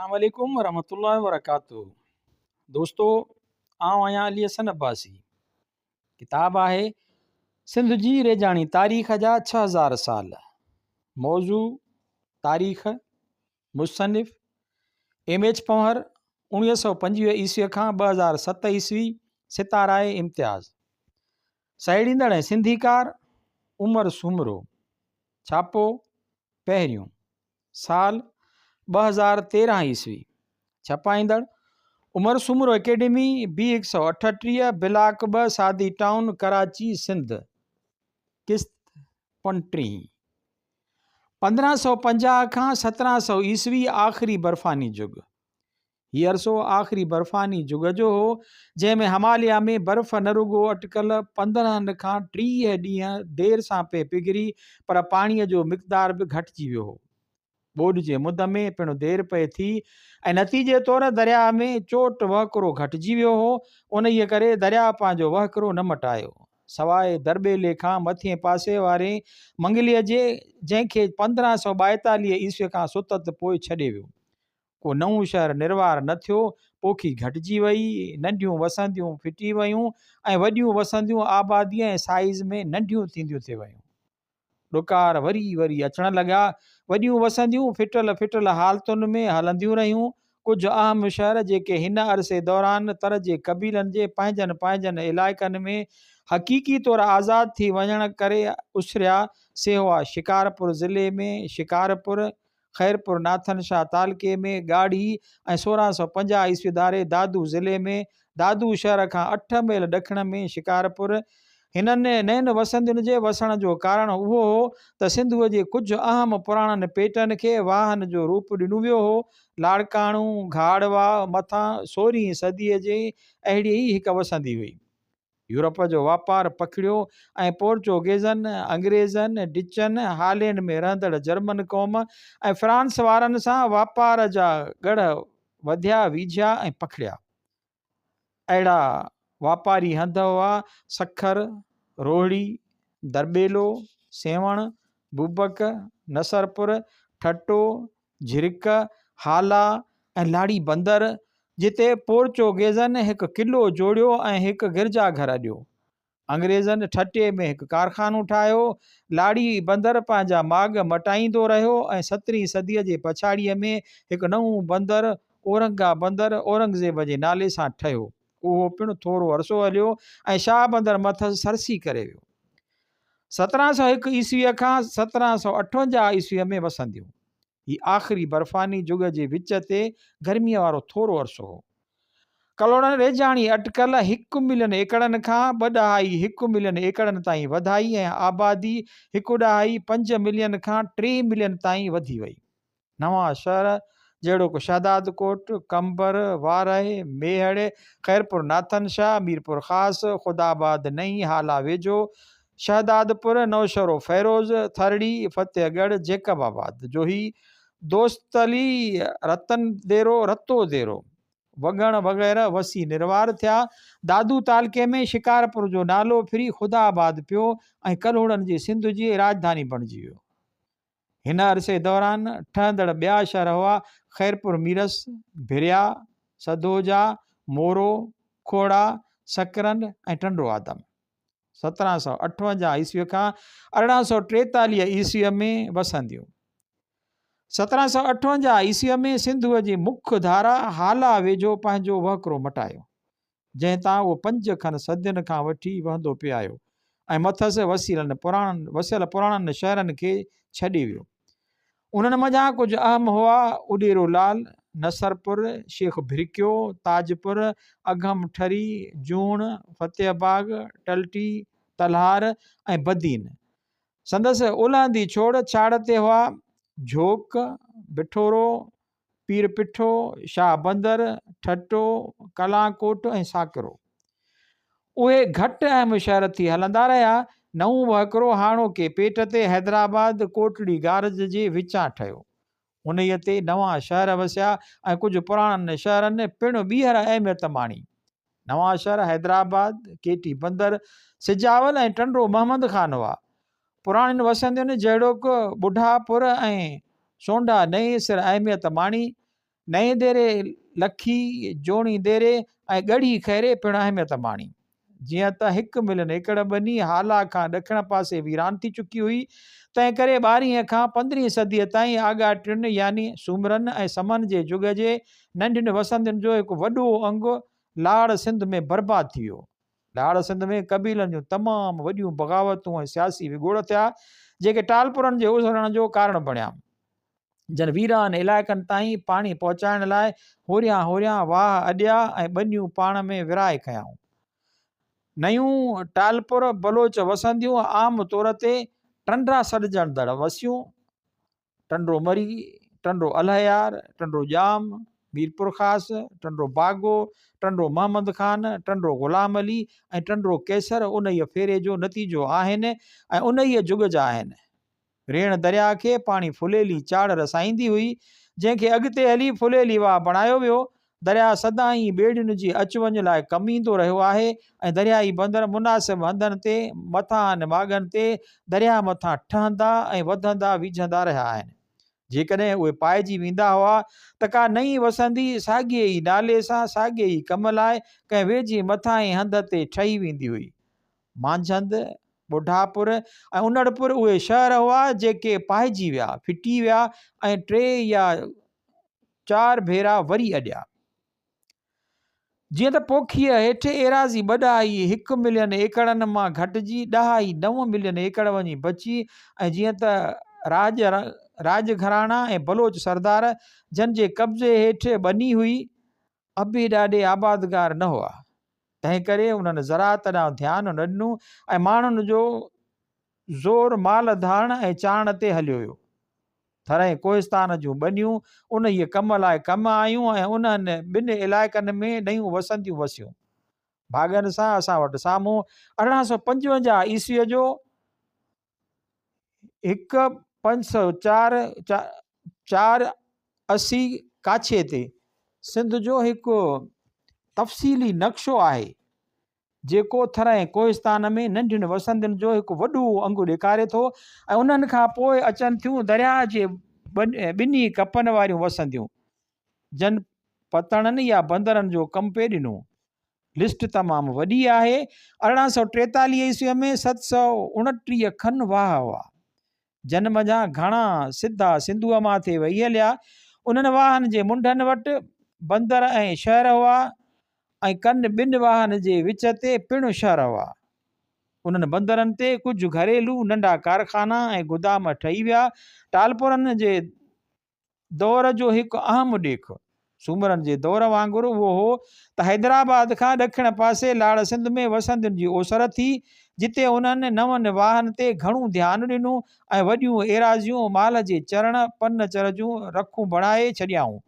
السلام عليڪم ورحمة الله وبرڪاته دوستو آئون آهيان علي حسن عباسي ڪتاب آهي سنڌ جي ريجاڻي تاريخ جا 6000 سال موضوع تاريخ مصنف ايم ايچ پنهور 1925 عيسوي کان 2007 عيسوي ستاره امتياز سهيڙيندڙ ۽ سنڌيڪار عمر سومرو ڇاپو پهريون سال 2013 عيسوي، ڇپائيندڙ، عمر سومرو اڪيڊمي، بي 138، بلاڪ 2، سعدي ٽائون، ڪراچي، سنڌ، قسط پنٽيهين، 1550 کان 1700 عيسوي آخري برفاني جڳ. هي عرصو آخري برفاني جڳ جو هو، جنهن ۾ هماليا ۾ برف نه رڳو اٽڪل 15 کان 30 ڏينهن دير سان پئي پگهري، پر پاڻيء جو مقدار به گهٽجي ويو هو. ٻوڏ جي مد ۾ پڻ دير پئي ٿي ۽ نتيجي طور درياهه ۾ چوٽ وهڪرو گهٽجي ويو هو، انهيء ڪري درياهه پنهنجو وهڪرو نه مٽايو. سواء درٻيلي کان مٿئين پاسي واري منگليء جي، جنهن کي 1542 عيسويء کان ستت پوء ڇڏي ويو. ڪو نئون شهر نروار نه ٿيو، پوکي گهٽجي وئي، ننڍيون وسنديون ڦٽي ويون ۽ وڏيون وسنديون آباديء ۽ سائيز ۾ ننڍيون ٿينديون ٿي ويون. ڏڪار وري وري اچڻ لڳا. وڏيون وسنديون ڦٽل ڦٽل حالتن ۾ هلنديون رهيون. ڪجهه اهم شهر جيڪي هن عرصي دوران تر جي قبيلن جي پنهنجن پنهنجن علائقن ۾ حقيقي طور آزاد ٿي وڃڻ ڪري اسريا، سي هئا شڪارپور ضلعي ۾ شڪارپور، خيرپور ناٿن شاهه تعلقي ۾ ڳاڙهي ۽ 1650 عيسوي ڌاري دادو ضلعي ۾ دادو شهر کان اٺ ميل ڏکڻ ۾ شڪارپور. هنن نين وسندين جي وسڻ جو ڪارڻ اهو هو ته سنڌوء جي ڪجهه اهم پراڻن پيٽن کي واهن جو روپ ڏنو ويو هو. لاڙڪاڻو، گهاڙ واهه مٿان سورهين صديء جي اهڙي ئي هڪ وسندي هئي. يورپ جو واپار پکڙيو ۽ پورچوگيزن، انگريزن، ڊچن، هالينڊ ۾ رهندڙ جرمن قوم ۽ فرانس وارن سان واپار جا ڳڙهه وڌيا ويجهيا ۽ پکڙيا. اهڙا واپاري هنڌ هئا، سکر، روهڙي، درٻيلو، سيوهڻ، بوبڪ، نصرپور، ٺٽو، جھرڪ، هالا ۽ لاڙي بندر، جتي پورچوگيزن هڪ قلعو جوڙيو ۽ هڪ گرجا گهر اڏيو. انگريزن ٺٽي ۾ هڪ ڪارخانو ٺاهيو. لاڙي بندر پنهنجا ماڳ مٽائيندو رهيو ۽ سترهين صديء جي پڇاڙيء ۾ هڪ نئون بندر اورنگا بندر اورنگزيب جي نالي سان ٺهيو. اهو پڻ ٿورو عرصو هليو ۽ شاهه بندر مٿس سرسي ڪري ويو. 1701 عيسويء کان 1758 عيسويء ۾ وسنديون. هي آخري برفاني جڳ جي وچ تي گرميء وارو ٿورو عرصو هو. ڪلهوڙن ريجاڻي اٽڪل هڪ ملين ايڪڙن کان ٻه ڏهائي هڪ ملين ايڪڙن تائين وڌائي ۽ آبادي هڪ ڏهائي پنج ملين کان ٽي ملين تائين وڌي وئي. نوان شهر جهڙوڪ شهدادڪوٽ، قمبر، وارهه، ميهڙ، خيرپور ناٿن شاهه، ميرپورخاص، خدا آباد نئين، هالا ويجهو، شهدادپور، نوشهروفيروز، ٿرڙي، فتح ڳڙهه، جيڪب آباد، جوهي، دوست علي، رتن ديرو، رتو ديرو، وڳڻ وغيره وسي نروار ٿيا. دادو تعلقي ۾ شڪارپور جو نالو ڦري خدا آباد پيو ۽ ڪلهوڙن جي سنڌ جي راڄڌاني بڻجي ويو. هن عرصي دوران ٺهندڙ ٻيا شهر هئا، خيرپور ميرس، ڀريا، سڌوجا، مورو، کوڙا، سڪرنڊ ۽ ٽنڊو آدم. 1758 عيسويء کان 1843 عيسويء ۾ وسنديون. 1758 عيسويء ۾ سنڌوء جي مک ڌارا هالا ويجهو پنهنجو وهڪرو مٽايو. جنهن تان اهو پنج کن صدين کان وٺي وهندو پئي آيو ۽ مٿس وسيلن پراڻن وسيل پراڻن شهرن کي ڇڏي ويو. انهن منجهان ڪجهه اهم هئا، اڏيرو لال، نصرپور، شيخ ڀرڪيو، تاجپور، اگهم ٺري، جوڻ، فتح باغ، ٽلٽي، تلهار ۽ بدين. سندس اولهندي ڇوڙ ڇاڙ تي هئا، جهوڪ، بٺورو، پير پٺو، شاهه بندر، ٺٽو، ڪلان ڪوٽ ۽ ساڪرو. اهي گهٽ اهم شهر ٿي هلندا رهيا. نئون وهڪرو هاڻوڪي پيٽ تي حيدرآباد ڪوٽڙي گارج جي وچان ٺهيو. انهيء تي نوان شهر وسيا ۽ ڪجهه پراڻن شهرن پڻ ٻيهر اهميت ماڻي. نوان شهر حيدرآباد، ڪيٽي بندر، سجاول ۽ ٽنڊو محمد خان هئا. پراڻين وسندين جهڙوڪ ٻڍاپور ۽ سونڍا نئين سر اهميت ماڻي. نئين ديري، لکي، جوڻي ديري ۽ ڳڙهي خيري پڻ اهميت ماڻي. جيئن ته هڪ ملين ايڪڙ ٻني هالا کان ڏکڻ پاسي ويران ٿي چڪي هئي، تنهن ڪري ٻارهين کان پندرهين صديء تائين آڳاٽين يعني سومرن ۽ سمن جي جڳ جي ننڍين وسندين جو هڪ وڏو انگ لاڙ سنڌ ۾ برباد ٿي ويو. لاڙ سنڌ ۾ قبيلن جون تمام وڏيون بغاوتون ۽ سياسي وڳوڙ ٿيا، جيڪي ٽالپرن جي اسرڻ جو ڪارڻ بڻيا. جن ويران علائقن تائين پاڻي پهچائڻ لاء هوريان هوريان واهه اڏيا ۽ ٻنيون پاڻ ۾ ورهائي کنيائون. نيون ٽالپر بلوچ وسنديون عام طور تي ٽنڊا سڏجندڙ وسيون، ٽنڊو مري، ٽنڊو الهيار، ٽنڊو ڄام، ميرپورخاص، ٽنڊو باگو، ٽنڊو محمد خان، ٽنڊو غلام علي ۽ ٽنڊو قيصر انهيء ڦيري جو نتيجو آهن ۽ انهيء جڳ جا آهن. ريڻ درياء کي پاڻي ڦليلي چاڙهه رسائيندي هئي، جنهن کي اڳتي هلي ڦليلي واهه بڻايو ويو. درياء سدائين ٻيڙين جي اچ وڃ لاء ڪم ايندو رهيو آهي ۽ دريائي بندر مناسب هنڌن تي مٿانهن ماڳن تي درياء مٿان ٺهندا ۽ وڌندا ويجهندا رهيا آهن. جيڪڏهن اهي پائجي ويندا هئا ته ڪا نئين وسندي ساڳئي ئي نالي سان ساڳئي ئي ڪم لاء ڪنهن ويجهي مٿانهين هنڌ تي ٺهي ويندي هئي. مانجهند، ٻڍاپور ۽ انڙپور اهي شهر هئا جيڪي پاهجي ويا، ڦٽي ويا ۽ ٽي يا چار ڀيرا وري اڏيا. جيئن ته پوکيء هيٺ ايراضي ٻه ڏهائي هڪ ملين ايڪڙن مان گهٽجي ڏهائي نو ملين ايڪڙ وڃي بچي ۽ جيئن ته راڄ راڄ گهراڻا ۽ بلوچ سردار جن جي قبضي هيٺ ٻني هئي، ابي ڏاڏي آبادگار نه هئا، تنهنڪري انهن زراعت ڏانهن ڌيان نه ڏنو ۽ ماڻهن جو زور مال ڌارڻ ۽ چارڻ تي هليو ويو. ٿر ۽ ڪوهستان جون ٻنيون انهيء ڪم لاء ڪم آيون ۽ انهن ٻن علائقن ۾ نيون وسنديون وسيون. ڀاڳن سان اسان وٽ سامهون 1855 عيسويء جو هڪ 504 چار 80 ڪاڇي تي سنڌ جو هڪ تفصيلي نقشو آهي، جيڪو ٿر ۽ ڪوهستان ۾ ننڍين وسندين جو هڪ وڏو انگ ڏيکاري ٿو ۽ انهن کان پوء اچن ٿيون درياهه جي ٻنهي ڪپن واريون وسنديون، جن پتڻن يا بندرن جو ڪم پئي ڏنو. لسٽ تمام وڏي آهي. 1843 عيسويء ۾ 729 کن واهه هئا، جن منجهان گهڻا سڌا سنڌوء مان ٿي وهي هليا. انهن واهن جي منڍن وٽ بندر ۽ شهر هئا ۽ ڪن ٻن واهن جي وچ تي پڻ شهر هئا. انهن بندرن تي ڪجهه گهريلو ننڍا ڪارخانا ۽ گدام ٺهي ويا. ٽالپرن جي دور جو هڪ اهم ڏيک سومرن جي دور وانگر اهو هو ته حيدرآباد کان ڏکڻ پاسي لاڙ سنڌ ۾ وسندين جي اوسر ٿي، جتي انهن نون واهن تي گهڻو ڌيان ڏنو ۽ وڏيون ايراضيون مال جي چرڻ پن چر جون رکون بڻائي ڇڏيائون.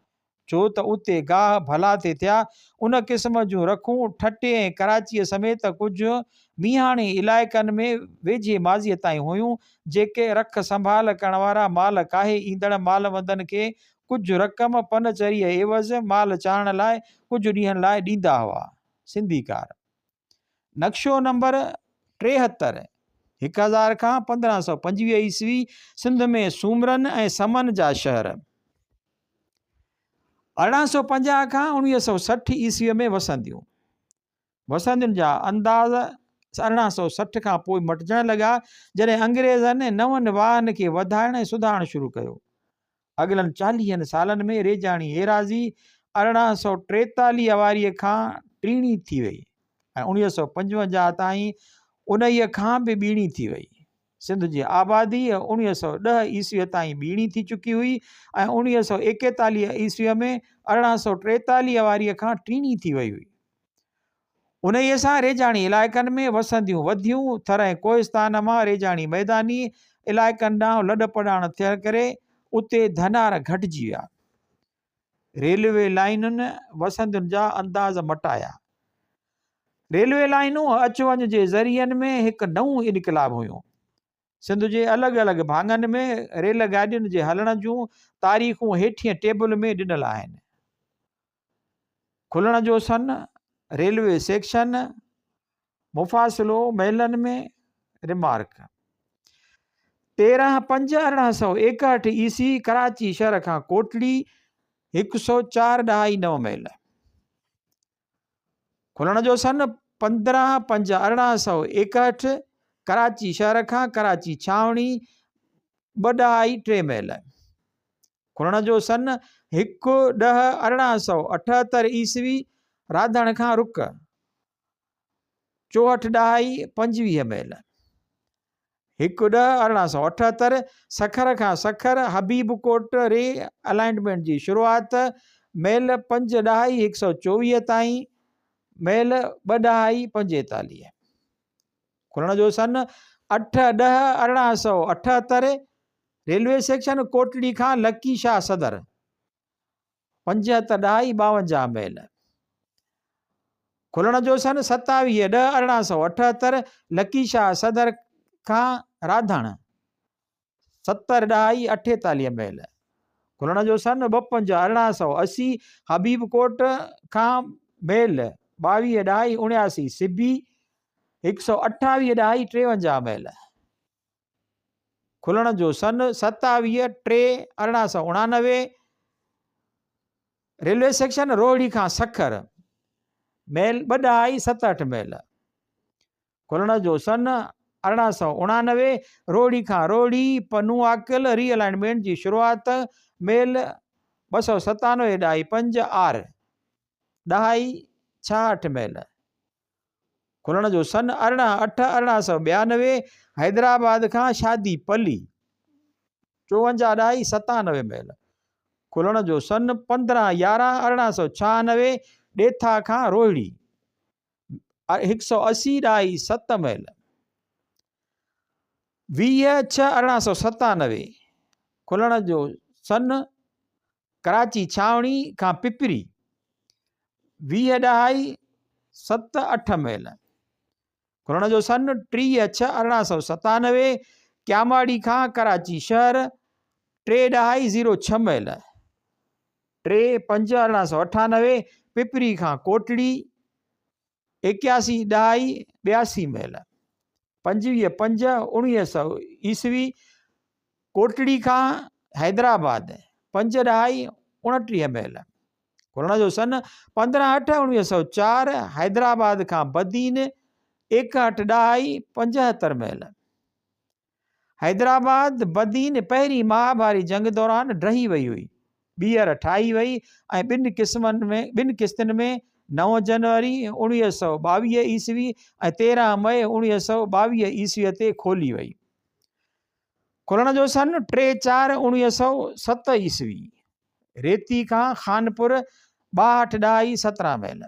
ڇو ته اتي گاهه ڀلا ٿي ٿيا. ان قسم جون رکون ٺٽي ۽ ڪراچيء سميت ڪجهه مينهاڻي علائقن ۾ ويجهي ماضيء تائين هيون، جيڪي رک سنڀال ڪرڻ وارا مال ڪاهي ايندڙ مالوندن کي ڪجهه رقم پن چريء عيوض مال چارڻ لاء ڪجهه ڏينهن لاء ڏيندا هئا. سنڌيڪار. نقشو نمبر 73، 1000 کان 1525 عيسوي سنڌ ۾ سومرن ۽ سمن جا شهر. 1850 کان 1960 عيسويء ۾ وسنديون. وسندين جا انداز 1860 کان پوء مٽجڻ لڳا، جڏهن انگريزن نون واهن کي وڌائڻ ۽ سڌارڻ شروع ڪيو. اڳلن چاليهن سالن ۾ ريجاڻي ايراضي 1843 واريء کان ٽيڻي ٿي وئي ۽ 1955 تائين انهيء کان به ٻيڻي ٿي وئي. سنڌ جي آبادي 1910 عيسويء تائين ٻيڻي ٿي چڪي هئي ۽ 1941 عيسويء ۾ 1843 واريء کان ٽيڻي ٿي وئي هئي. انهيء سان ريجاڻي علائقن ۾ وسنديون وڌيون، ٿر ۽ ڪوهستان مان ريجاڻي ميداني علائقن ڏانهن لڏپلاڻ ٿيڻ ڪري اتي ڌنار گهٽجي ويا. ريلوي لائينن وسندين جا انداز مٽايا. ريلوي لائينون اچ وڃ جي ذريعن ۾ هڪ نئون انقلاب هيون. سنڌ جي الڳ الڳ ڀاڱن ۾ ريل گاڏين جي هلڻ جون تاريخون هيٺين ٽيبل ۾ ڏنل آهن. کلڻ جو سن، ريلوي سيڪشن، مفاصلو ميلن ۾، رمارڪ، 13/5/1861 عيسوي ڪراچي شهر کان ڪوٽڙي 104 ڏهائي 9 ميل. کلڻ جو سن 15 5 1861، ڪراچي شهر کان ڪراچي ڇانوڻي 2 ڏهائي 3 ميل. کلڻ جو سن 1 10 1878 عيسوي، راڌڻ کان رڪ 64 ڏهائي 25 ميل. 1 10 1878، سکر کان سکر حبيب ڪوٽ ري الائنٽمينٽ جي شروعات، ميل 5 ڏهائي 124 تائين، ميل 2 ڏهائي 45. کلڻ جو سن 8 10 1878، ريلوي سيڪشن ڪوٽڙي کان لڪي شاهه صدر، 75 ڏهائي 52 ميل. کلڻ جو سن 27 10 1878، لڪي شاهه صدر کان راڌڻ، 70 ڏهائي 48 ميل. کلڻ جو سن 2 5 1880، حبيب ڪوٽ کان ميل 22 ڏهائي 79، سبي، 128 ڏهائي 53 ميل. کلڻ جو سن 27 3 1889، ريلوي سيڪشن روهڙي کان سکر، ميل ٻه ڏهائي 67 ميل. کلڻ جو سن 1889، روهڙي کان روهڙي، پنو عاقل ري الائنمينٽ جي شروعات، ميل 297 ڏهائي 5 آر ڏهائي 66 ميل. کلڻ جو سن 18 8 1892، حيدرآباد کان شادي پلي، 54 ڏهائي 97 ميل. کلڻ جو سن 15 11 1896، ڏيٿا کان روهڙي، 180 ڏهائي 7 ميل. 20 6 1897، کلڻ جو سن ڪراچي ڇانوڻي کان پپري، 20 ڏهائي 7 8 ميل. کلڻ جو سن 30 6 1897، ڪياماڙي کان ڪراچي شهر، 3 ڏهائي 0 6 ميل. 3 5 1898، پپري کان ڪوٽڙي، 81 ڏهائي 82 ميل. 25 5 1900 عيسوي، ڪوٽڙي کان حيدرآباد، 5 ڏهائي 29 ميل. کلڻ جو سن 15 8 1904، حيدرآباد کان بدين، 61 ڏهائي 75 ميل. حيدرآباد بدين پهرين مهاڀاري جنگ دوران ڊهي وئي هئي. ٻيهر ٺاهي وئي ۽ ٻن قسمن ۾ ٻن قسطن ۾ 9 جنوري 1922 عيسوي ۽ 13 مئي 1922 عيسوي تي کولي وئي. کلڻ جو سن 3 4 1907 عيسوي، ريتي کان خانپور 62 ڏهائي 17 ميل.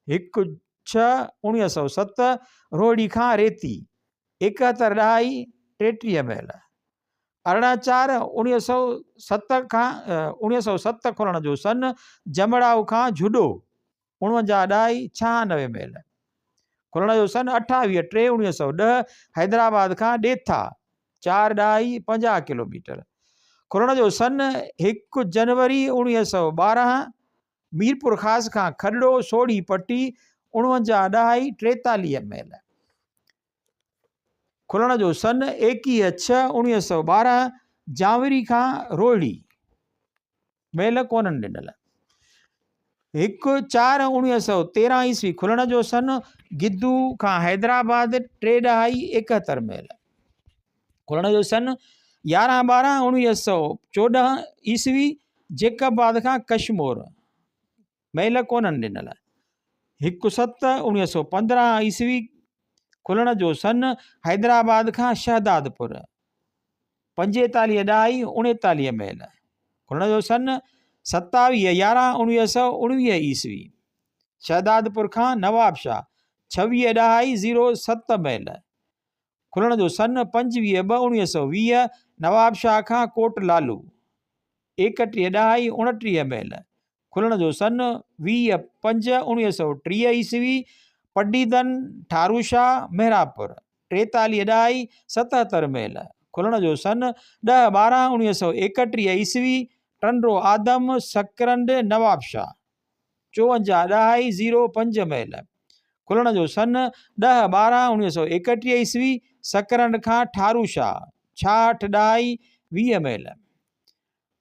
1 6 1907، روهڙي کان ريتي، 71 ڏهائي 33 ميل. 18 4 1907 کان 1907 کلڻ جو سن، جمڙائو کان جهڏو، 49 ڏهائي 96 ميل. کلڻ جو سن 28 3 1910، حيدرآباد کان ڏيٿا، 4 ڏهائي 50 ڪلوميٽر. کلڻ جو سن 1 جنوري 1912، ميرپورخاص کان کڏڙو سوڙهي پٽي، 49 ڏهائي 43 ميل. کلڻ جو سن 21 6 1912، جانوري کان روهڙي، ميل ڪونهن ڏنل. 1 4 1913 عيسوي کلڻ جو سن گدو کان حيدرآباد 3 ڏهائي 71 ميل. کلڻ جو سن 11 12 1914 عيسوي جيڪب آباد کان ڪشمور، ميل ڪونهن ڏنل. 1 7 1915 عيسوي کلڻ جو سن حيدرآباد کان شهدادپور، 45 ڏهائي 39 ميل. کلڻ جو سن 27 11 1919 عيسوي شهدادپور کان نوابشاهه، 26 ڏهائي 07 ميل. کلڻ جو سن 25 2 1920 نوابشاهه کان ڪوٽ لالو، 31 ڏهائي 29 ميل. کلڻ جو سن 20 5 1930 عيسوي پڊيدن ٺاروشاهه محرابپور، 43 ڏهائي 77 ميل. کلڻ جو سن 10 12 1931 عيسوي ٽنڊو آدم سڪرنڊ نوابشاهه، 54 ڏهائي 05 ميل. کلڻ جو سن 10 12 1931 عيسوي سڪرنڊ کان ٺاروشاهه، 66 ڏهائي 20 ميل.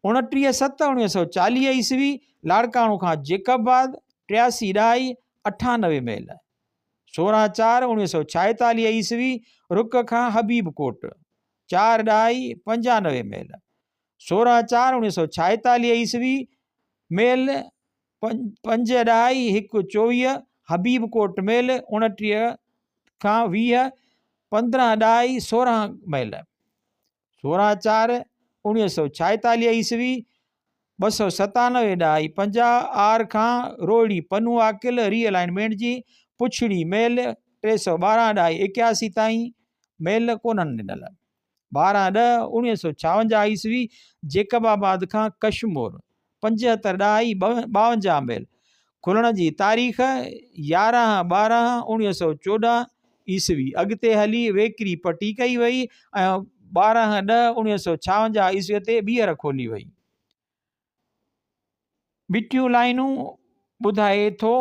29 ست 1940 عيسوي، لاڙڪاڻو کان جيڪب آباد، 83 ڏهائي 98 ميل. 16 چار 1946 عيسوي، رڪ کان حبيب ڪوٽ، چار ڏهائي 95 ميل. 16 چار 1946 عيسوي، ميل پنج ڏهائي هڪ 24، حبيب ڪوٽ ميل 29 کان 20، 15 ڏهائي 16 ميل. 16 چار 1946 عيسوي، 297 ڏهائي 50 آر کان روهڙي پنو عاقل ري الائنمينٽ جي پڇڙي ميل 312 ڏهائي 81 تائين ميل ڪونهن ڏنل. 12 ڏهه 1956 عيسوي، جيڪب آباد کان ڪشمور 75 ڏهائي 52 ميل، کلڻ جي تاريخ 11 12 1914 عيسوي، اڳتي هلي ويڪري پٽي ڪئي وئي ۽ 12 ڏهه 1956 عيسوي تي ٻيهر کولي وئي. ٻٽيون لائينون ٻڌائي ٿو.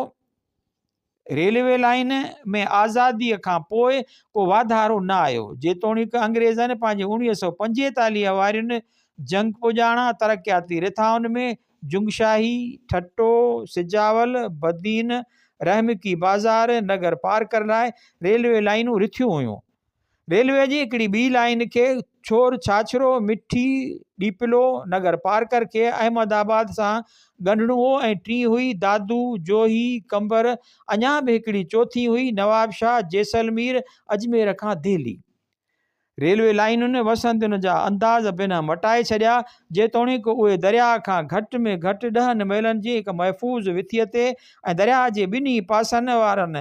ريلوي لائين ۾ آزاديء کان پوء ڪو واڌارو نه آيو. جيتوڻيڪ انگريزن پنهنجي 1945 وارين جنگ پڄاڻان ترقياتي رٿائن ۾ جنگشاهي، ٺٽو، سجاول، بدين، رحمڪي بازار، نگر پارڪر لاء ريلوي لائينون رٿيون هيون. ريلوي جي هڪڙي ٻي لائين کي ڇور ڇاڇرو، مٺي، ڏيپلو، نگر پارڪر کي احمد آباد سان ڳنڍڻو هو ۽ ٽين هئي دادو، جوهي، قمبر، اڃا به هڪڙي چوٿين هئي نوابشاهه، جيسلمير، اجمير کان دهلي. ريلوي لائينن وسندين جا انداز بنهه مٽائي ڇڏيا، جيتوڻيڪ اهي درياهه کان گهٽ ۾ گهٽ ڏهن ميلن جي هڪ محفوظ وٿيء تي ۽ درياهه جي ٻنهي پاسن وارن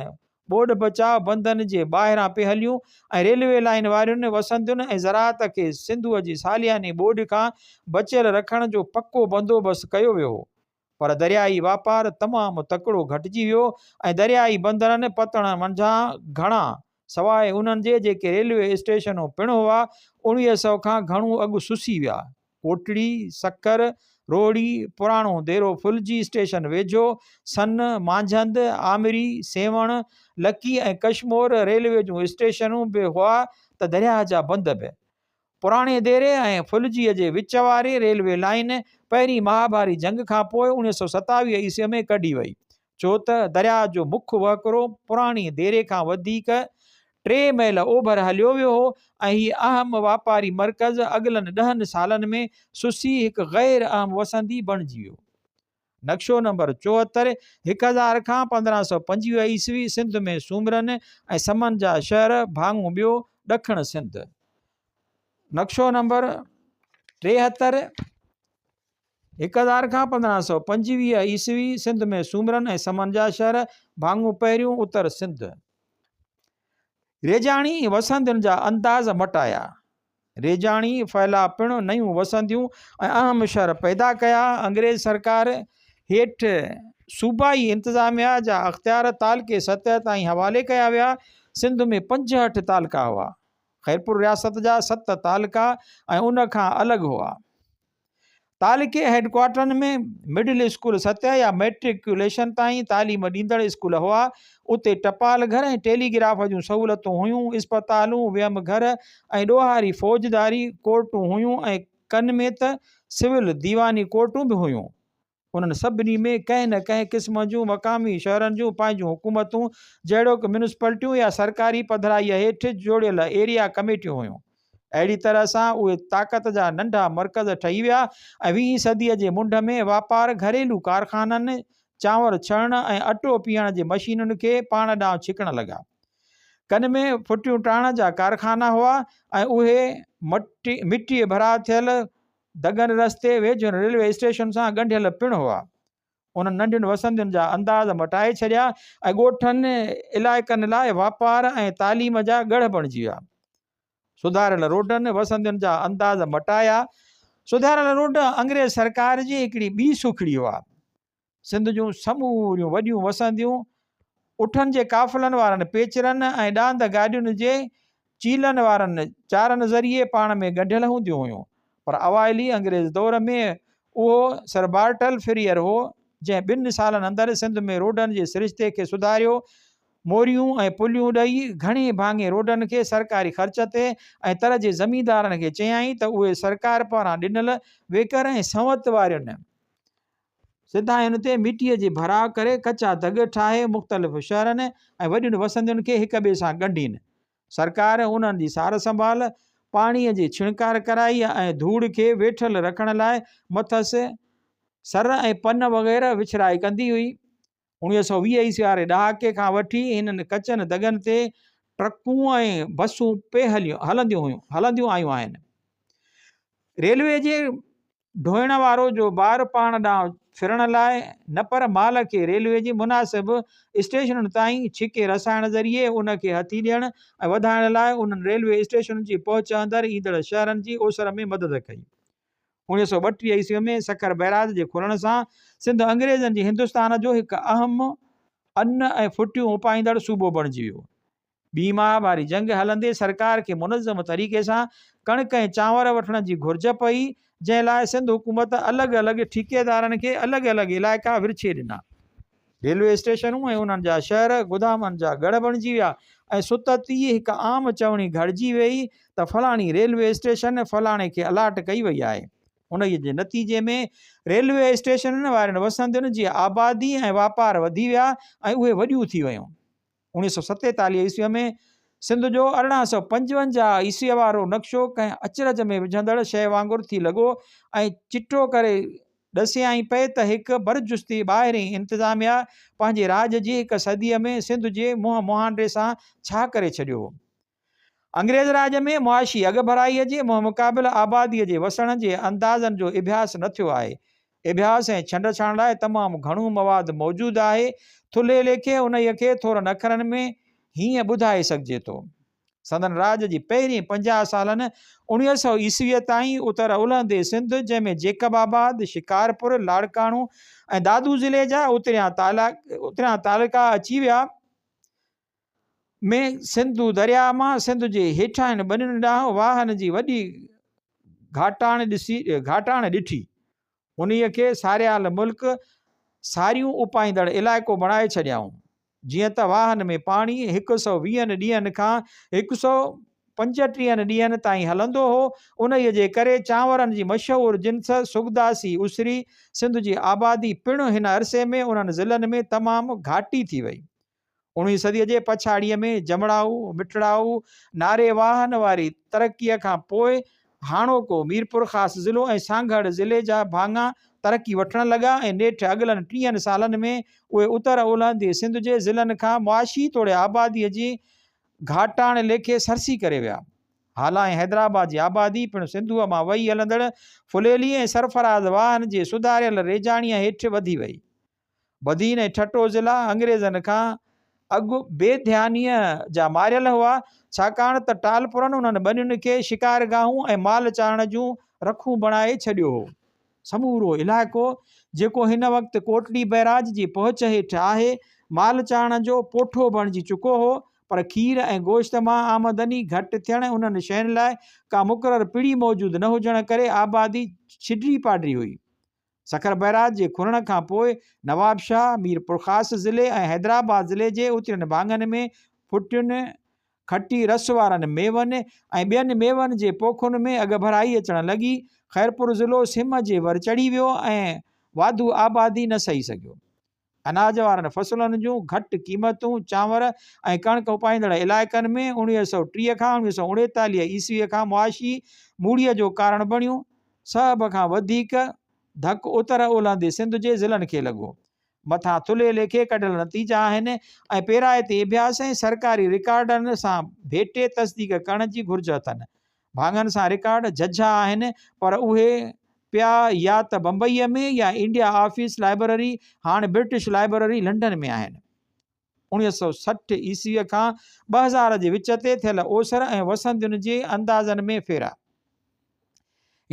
ٻوڏ بچاء بندن جي ٻاهران پئي هليون ۽ ريلوي لائين وارين وسندين ۽ زراعت کي سنڌوء جي سالياني ٻوڏ کان بچيل رکڻ جو پڪو بندوبست ڪيو ويو هو پر دريائي واپار تمام تڪڙو گهٽجي ويو ۽ دريائي بندرن پتڻ منجهان گهڻا سواء انهن جي جيڪي ريلوي اسٽيشنون پڻ هئا 1900 کان گهڻو اڳ سسي ويا. ڪوٽڙي، سکر، روهڙي، پراڻو ديرو ڦلجي اسٽيشن ويجهو، سن، مانجهند، آمري، سيوهڻ، لڪي ۽ ڪشمور ريلوي جون اسٽيشنون به هئا ته درياهه جا بند به. پراڻي ديري ۽ ڦلجيء جي وچ واري ريلوي لائين پهرين مهاڀاري جنگ کان پوء 1927 عيسويء ۾ ڪڍي وئي. ڇو ته درياء جو مک وهڪرو پراڻي ديري کان وڌيڪ ٽي ميل اوڀر هليو ويو هو ۽ هي اهم واپاري مرڪز اڳلن ڏهن سالن ۾ سسي هڪ غير اهم وسندي بڻجي ويو. نقشو نمبر 74، 1000 کان 1525 عيسوي سنڌ ۾ سومرن ۽ سمن جا شهر ڀاڱو ٻيو، ڏکڻ سنڌ. نقشو نمبر 73، 1000 کان 1525 عيسوي سنڌ ۾ سومرن ۽ سمن جا شهر، ڀاڱو پهريون، اتر سنڌ. ريجاڻي وسندين جا انداز مٽايا. ريجاڻي ڦهلاء پڻ نيون وسنديون ۽ اهم شهر پيدا ڪيا. انگريز سرڪار هيٺ صوبائي انتظاميا جا اختيار تعلقي سطح تائين حوالي ڪيا ويا. سنڌ ۾ 65 تعلقا هئا. خيرپور رياست جا ست تعلقا ۽ ان کان الڳ هئا. تعلقي هيڊڪوارٽرن ۾ مڊل اسڪول سطح يا مئٽريڪيوليشن تائين تعليم ڏيندڙ اسڪول هئا. اتي ٽپال گهر ۽ ٽيليگراف جون سهولتون هيون، اسپتالون، ويم گهر ۽ ڏوهاري فوجداري ڪورٽون هيون ۽ ڪن ۾ ته سول ديواني ڪورٽون به هيون. انهن سڀني ۾ ڪنهن نه ڪنهن قسم جون مقامي شهرن جون پنهنجون حڪومتون جهڙوڪ ميونسپلٽيون يا سرڪاري پڌرائيء هيٺ جوڙيل ايريا ڪميٽيون هيون. اهڙي طرح سان اهي طاقت جا ننڍا مرڪز ٺهي ويا ۽ ويهين صديء جي منڍ ۾ واپار، گهريلو ڪارخانن، چانور ڇڻڻ ۽ اٽو پيهڻ جي مشينن کي پاڻ ڏانهن ڇڪڻ لڳا. ڪن ۾ ڦٽيون ٽاڻڻ جا ڪارخانا هئا ۽ اهي مٽيء ڀرا ٿيل دڳن رستي ويجهن ريلوي اسٽيشن سان ڳنڍيل پڻ هئا. انهن ننڍين وسندين جا انداز مٽائي ڇڏيا ۽ ڳوٺن علائقن لاء واپار ۽ تعليم جا ڳڙهه بڻجي ويا. سڌاريل روڊن وسندين جا انداز مٽايا. سڌاريل روڊ انگريز سرڪار جي هڪڙي ٻي سوکڙي هئا. سنڌ جون سموريون وڏيون وسنديون اٺن جي قافلن وارن پيچرن ۽ ڏاند گاڏين جي چيلن وارن چارن ذريعي پاڻ ۾ ڳنڍيل هونديون هيون پر اوائلي انگريز دور ۾ اهو سر بارٽل فريئر هو جنهن ٻن سالن اندر سنڌ ۾ روڊن جي سرشتي کي سڌاريو. موريون ۽ پليون ڏئي گهڻي ڀاڱي روڊن کي سرڪاري خرچ تي ۽ تر جي زميندارن کي چيائين ته اهي سرڪار پاران ڏنل ويڪر ۽ سنوت وارين سڌاين تي مٽيء جي ڀراء ڪري ڪچا دڳ ٺاهي مختلف شهرن ۽ وڏين وسندين کي هڪ ٻئي سان ڳنڍين. سرڪار انهن جي سار سنڀال، پاڻيء جي ڇڻڪار ڪرائي ۽ ڌوڙ کي ويٺل رکڻ لاء مٿس سر ۽ پن وغيره وڇرائي ڪندي هئي. 1920 عيسوي واري ڏهاڪي کان وٺي هنن ڪچن دڳن تي ٽرڪون ۽ بسون پئي هلنديون هيون هلنديون آيون آهن. ريلوي جي ڍوئڻ وارو جو بار پاڻ ڏانهن ڦرڻ لاء نه پر مال کي ريلوي جي مناسب اسٽيشنن تائين ڇڪي رسائڻ ذريعي ان کي هٿي ڏيڻ ۽ وڌائڻ لاء انهن ريلوي اسٽيشنن جي پهچ اندر ايندڙ شهرن جي اوسر ۾ مدد ڪئي. 1932 عيسوي ۾ سکر بئراج جي کلڻ سان سنڌ انگريزن جي هندستان جو هڪ اهم ان ۽ ڦٽيون اپائيندڙ صوبو بڻجي ويو. ٻي مهاڀاري جنگ هلندي سرڪار کي منظم طريقي سان ڪڻڪ ۽ چانور وٺڻ جي گهرج پئي، جنهن لاء سنڌ حڪومت الڳ الڳ ٺيڪيدارن کي الڳ الڳ علائقا ورڇي ڏنا. ريلوي اسٽيشنون ۽ انهن جا شهر گدامن جا ڳڙهه بڻجي ويا ۽ ستت ئي هڪ عام چوڻي گهڙجي ويئي ته فلاڻي ريلوي اسٽيشن فلاڻي کي الاٽ ڪئي وئي آهي. انهيء جي نتيجي ۾ ريلوي اسٽيشنن وارين وسندين جي آبادي ۽ واپار وڌي ويا ۽ اهي وڏيون ٿي ويون. 1947 عيسويء ۾ سنڌ جو 1855 عيسويء وارو نقشو ڪنهن اچرج ۾ وجهندڙ شيء وانگر ٿي لڳو ۽ چٽو ڪري ڏسيائين پئي ته هڪ برجستي ٻاهرين انتظاميا پنهنجي راڄ جي هڪ صديء ۾ سنڌ جي منهن مهانڊي سان ڇا ڪري ڇڏيو هو. انگريز راڄ ۾ معاشي اڳڀرائيء جي منهن مقابل آباديء جي وسڻ جي اندازن جو اڀياس نه ٿيو آهي. اڀياس ۽ ڇنڊڇاڻ لاء تمام گهڻو مواد موجود آهي. ٿلهي ليکي انهيء کي ٿورن اکرن ۾ هيئن ٻڌائي سگهجي ٿو. سندن راڄ جي پهرين 50 سالن 1900 عيسويء تائين اتر الهندي سنڌ جنهن ۾ جيڪب آباد، شڪارپور، لاڙڪاڻو ۽ دادو ضلعي جا اتريان تعلقا اچي ويا، ۾ سنڌو درياء مان سنڌ جي هيٺاهين ٻنين ڏانهن واهن جي وڏي گهاٽاڻ ڏٺي. انهيء کي ساريال ملڪ ساريون اپائيندڙ علائقو بڻائي ڇڏيائون. جيئن ته واهن ۾ پاڻي هڪ سئو ويهن ڏينهن کان هڪ سئو پنجٽيهن ڏينهن تائين هلندو هو، انهيء جي ڪري چانورن جي مشهور جنس سگداسي اسري، سنڌ جي آبادي پڻ هن عرصي ۾ انهن ضلعن ۾ تمام گهاٽي ٿي وئي. اڻويهين صديء جي پڇاڙيء ۾ جمڙائو، مٺڙائو، ناري واهن واري ترقيء کان پوء هاڻوڪو ميرپورخاص ضلعو ۽ سانگهڙ ضلعي جا ڀاڱا ترقي وٺڻ لڳا ۽ نيٺ اڳلن ٽيهن سالن ۾ اهي اتر اولهندي سنڌ جي ضلعن کان معاشي توڙي آباديء جي گهاٽاڻ ليکي سرسي ڪري ويا. هالا ۽ حيدرآباد جي آبادي پڻ سنڌوء مان وهي هلندڙ ڦليلي ۽ سرفراز واهن جي سڌاريل ريجاڻيء هيٺ وڌي وئي. بدين ۽ ٺٽو ضلعا انگريزن کان اڳ بي ڌيانيء جا ماريل هئا، ڇاڪاڻ ته ٽالپرن انهن ٻنين کي شڪارگاهون ۽ مال چارڻ جون رکون بڻائي ڇڏيو هو. سمورو علائقو، جيڪو هن وقت ڪوٽڙي بئراج جي پهچ هيٺ آهي، مال چارڻ جو پوٺو بڻجي چڪو هو، پر کير ۽ گوشت مان آمدني گهٽ ٿيڻ ۽ انهن شين لاء ڪا مقرر پڙي موجود نه هجڻ ڪري آبادي ڇڊري پاڊري هئي. سکر بئراج جي کلڻ کان پوء نوابشاهه، ميرپورخاص ضلعي ۽ حيدرآباد ضلعي جي اترين ڀاڱن ۾ ڦٽين، کٽي رس وارن ميون ۽ ٻين ميون جي پوکن ۾ اڳڀرائي اچڻ لڳي. خيرپور ضلعو سم جي ور چڙهي ويو ۽ واڌو آبادي نه سهي سگهيو. اناج وارن فصلن جون گهٽ قيمتون چانور ۽ ڪڻڪ اپائيندڙ علائقن ۾ 1930 کان 1939 عيسويء کان معاشي موڙيء جو ڪارڻ بڻيون. سڀ کان وڌيڪ ڌڪ اتر اولهندي سنڌ جي ضلعن کي لڳو. مٿان ٿلهي ليکي ڪڍيل نتيجا آهن ۽ پيرائتي اڀياس ۽ سرڪاري رڪارڊن سان ڀيٽي تصديق ڪرڻ جي گهرج اٿن. ڀاڱن سان رڪارڊ جهجها آهن پر اهي پيا يا ته بمبئيء ۾ يا انڊيا آفيس لائبرري، هاڻ برٽش لائبرري لنڊن ۾ آهن. 1960 عيسويء کان 2000 جي وچ تي ٿيل اوسر ۽ وسندين جي اندازن ۾ ڦيرا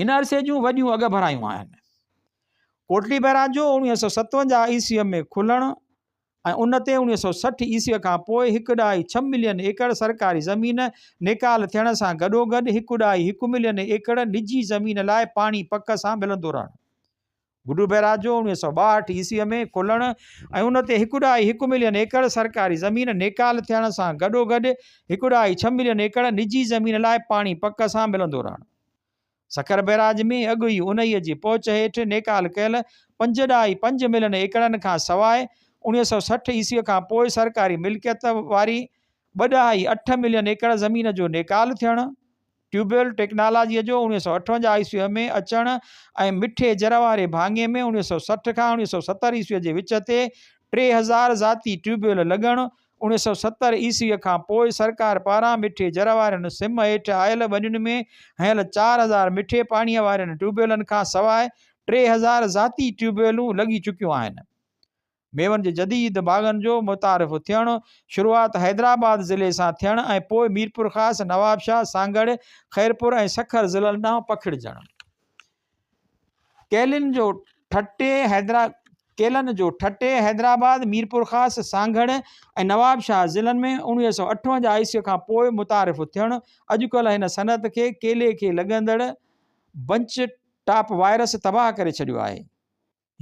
هن عرصي جون وڏيون اڳڀرايون آهن. ڪوٽڙي بئراج جو 1957 عيسويء ۾ کلڻ ۽ ان تي 1960 عيسويء کان پوء هڪ ڏهائي ڇهه ملين ايڪڙ سرڪاري زمين نيڪال ٿيڻ سان گڏوگڏ هڪ ڏهائي هڪ ملين ايڪڙ نجي زمين لاء پاڻي پڪ سان ملندو رهڻ. گڊو بئراج جو 1962 عيسويء ۾ کلڻ ۽ ان تي هڪ ڏهائي هڪ ملين ايڪڙ سرڪاري زمين نيڪال ٿيڻ سان گڏوگڏ هڪ ڏهائي ڇهه ملين ايڪڙ نجي زمين لاء پاڻي پڪ سان ملندو رهڻ. سکر بئراج ۾ اڳ ئي انهيء جي پهچ هيٺ نيڪال ڪيل پنج ڏهائي پنج ملين ايڪڙن کان سواء 1960 عيسويء کان پوء سرڪاري ملڪيت واري ٻه ڏهائي اٺ ملين ايڪڙ زمين جو نيڪال ٿيڻ، ٽيوب ويل ٽيڪنالاجيء جو 1958 عيسويء ۾ اچڻ ۽ مٺي جر واري ڀاڱي ۾ 1960 کان 1970 عيسويء جي وچ تي 3000 ذاتي ٽيوب ويل لڳڻ، 1970 عيسويء کان پوء سرڪار پاران مٺي جر وارين سم هيٺ آيل ٻنين ۾ هنيل 4000 مٺي پاڻيء وارين ٽيوب ويلن کان سواء 3000 ذاتي ٽيوب ويلون لڳي چڪيون آهن. ميون جي جديد باغن جو متعارف ٿيڻ، شروعات حيدرآباد ضلعي سان ٿيڻ ۽ پوء ميرپورخاص، نوابشاهه، سانگهڙ، خيرپور ۽ سکر ضلعن ڏانهن پکڙجڻ. ڪيلن جو ٺٽي، ڪيلن جو ٺٽي، حيدرآباد، ميرپورخاص، سانگهڙ ۽ نوابشاهه ضلعن ۾ 1958 عيسوي کان پوء متعارف ٿيڻ، اڄڪلهه هن صنعت کي ڪيلي کي لڳندڙ بنچ ٽاپ وائرس تباهه ڪري ڇڏيو آهي.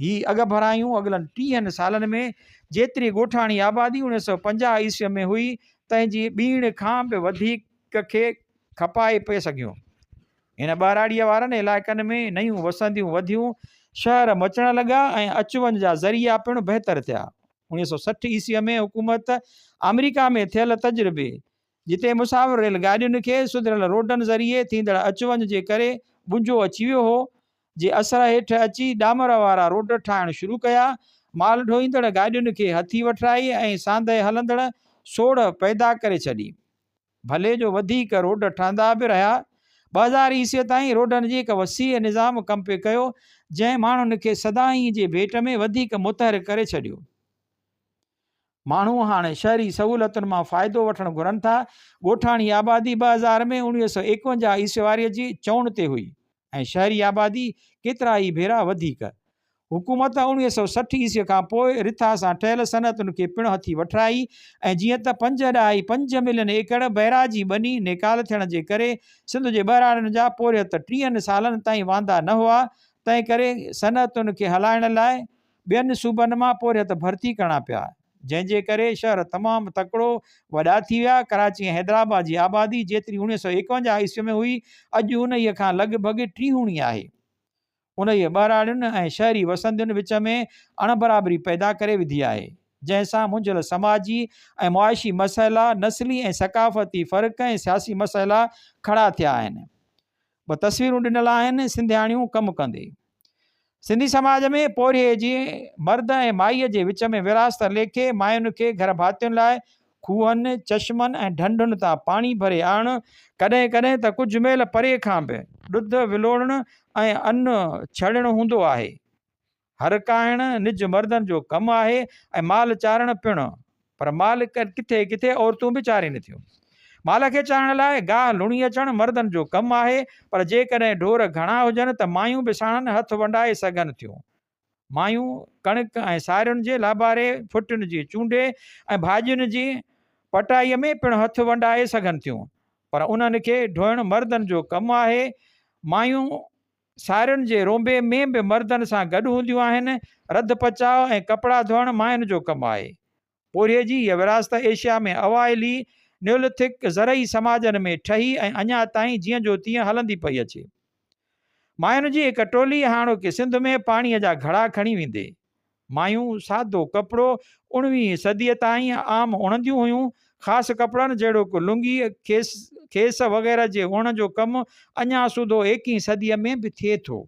هي اڳڀرايون اڳلن ٽيهن سالن ۾ جيتري ڳوٺاڻي آبادي 1950 عيسويء ۾ هئي، تنهن جي ٻيڻ کان به وڌيڪ کي کپائي پئي سگهيون. هن ٻهراڙيء وارن علائقن ۾ نيون وسنديون وڌيون، شهر مچڻ لڳا ۽ اچ وڃ جا ذريعا پڻ بهتر ٿيا. 1960 عيسويء ۾ حڪومت آمريڪا ۾ ٿيل تجربي، جتي مسافر ريل گاڏين کي سڌريل روڊن ذريعي ٿيندڙ اچ وڃ جي ڪري ٻنجو اچي ويو هو، جي اثر هيٺ اچي ڏامر وارا روڊ ٺاهڻ شروع ڪيا، مال ڍوئيندڙ گاڏين کي هٿي وٺرائي ۽ ساندهه هلندڙ سوڙهه پيدا ڪري ڇڏي. ڀلي جو وڌيڪ روڊ ٺهندا به رهيا. 2000 عيسويء تائين روڊن جي هڪ وسيع نظام ڪم پئي ڪيو، جنهن ماڻهن کي سدائين جي ڀيٽ ۾ وڌيڪ متحرڪ ڪري ڇڏيو. ماڻهو هاڻي شهري سهولتن مان فائدو وٺڻ گهرن ٿا. ڳوٺاڻي آبادي 2000 ۾ 1951 عيسوي واري جي چئوڻ تي هئي ۽ شهري آبادي ڪيترائي ڀيرا وڌيڪ. حڪومت 1960 عيسوي کان پوء رٿا سان ٺهيل صنعتن کي پڻ هٿي وٺرائي ۽ جيئن ته پنج ڏهائي پنج ملين ايڪڙ بئراجي ٻني نيڪال ٿيڻ جي ڪري سنڌ جي ٻهراڙين جا پورهيت ٽيهن سالن تائين واندا نه هئا تنهن ڪري صنعتن کي هلائڻ لاء ٻين صوبن مان پورهيت ڀرتي ڪرڻا پيا، جنهن جي ڪري شهر تمام تڪڙو وڏا ٿي ويا. ڪراچي ۽ حيدرآباد جي آبادي جيتري 1951 عيسوي ۾ هئي، اڄ انهيء کان لڳ ڀڳ ٽيهوڻي آهي. انهيء ٻهراڙين ۽ شهري وسندين وچ ۾ اڻبرابري پيدا ڪري وڌي آهي، جنهن سان منجهيل سماجي ۽ معاشي مسئلا، نسلي ۽ ثقافتي فرق ۽ سياسي مسئلا کڙا ٿيا آهن. ٻه تصويرون ڏنل آهن، سنڌياڻيون ڪم ڪندي. سنڌي سماج ۾ پورهيي جي مرد ۽ مائيء جي وچ ۾ ورهاست ليکي ماين کي گهر ڀاتين لاء کوهن، چشمن ۽ ڍنڍن تان پاڻي ڀري آڻڻ، ڪڏهن ڪڏهن ته ڪجهه ميل پري کان به ڏڌ ولوڙڻ ۽ ان ڇڙڻ هوندو آهي. هر ڪاهڻ نج مردن جو ڪم آهي ۽ مال چارڻ پڻ، پر مال ڪٿي ڪٿي عورتون به چارين ٿيون. مال کي چارڻ لاء گاهه لڻي اچڻ مردن جو ڪم آهي، پر جيڪڏهن ڍور گهڻا هجن ته مايون به ساڻن هٿ ونڊائي سگهن ٿيون. مايون ڪڻڪ ۽ سارين جي لاباري، ڦٽين جي چونڊي ۽ ڀاڄين جي پٽائيء ۾ پڻ هٿ ونڊائي سگهن ٿيون، پر انهن کي ڍوئڻ مردن جو ڪم آهي. مايون سارين جي رونبي ۾ به مردن سان گڏ هونديون آهن. رڌ پچاء ۽ ڪپڙا ڌوئڻ ماين جو ڪم آهي. پورهيي جي هيء ورهاست ايشيا ۾ اوائلي نيوليٿڪ زرعي سماجن ۾ ٺهي ۽ اڃا تائين جيئن جو تيئن هلندي پئي اچي. ماين جي هڪ ٽولي هاڻوڪي سنڌ ۾ پاڻيء جا گهڙا کڻي ويندي. مايون سادو ڪپڙو اڻويهين صديء تائين عام اڻنديون هيون. خاص ڪپڙن جهڙوڪ لنگي، کيس، کيس وغيره جي اڻڻ جو ڪم اڃا سوڌو ايڪهين صديء ۾ به ٿئي ٿو.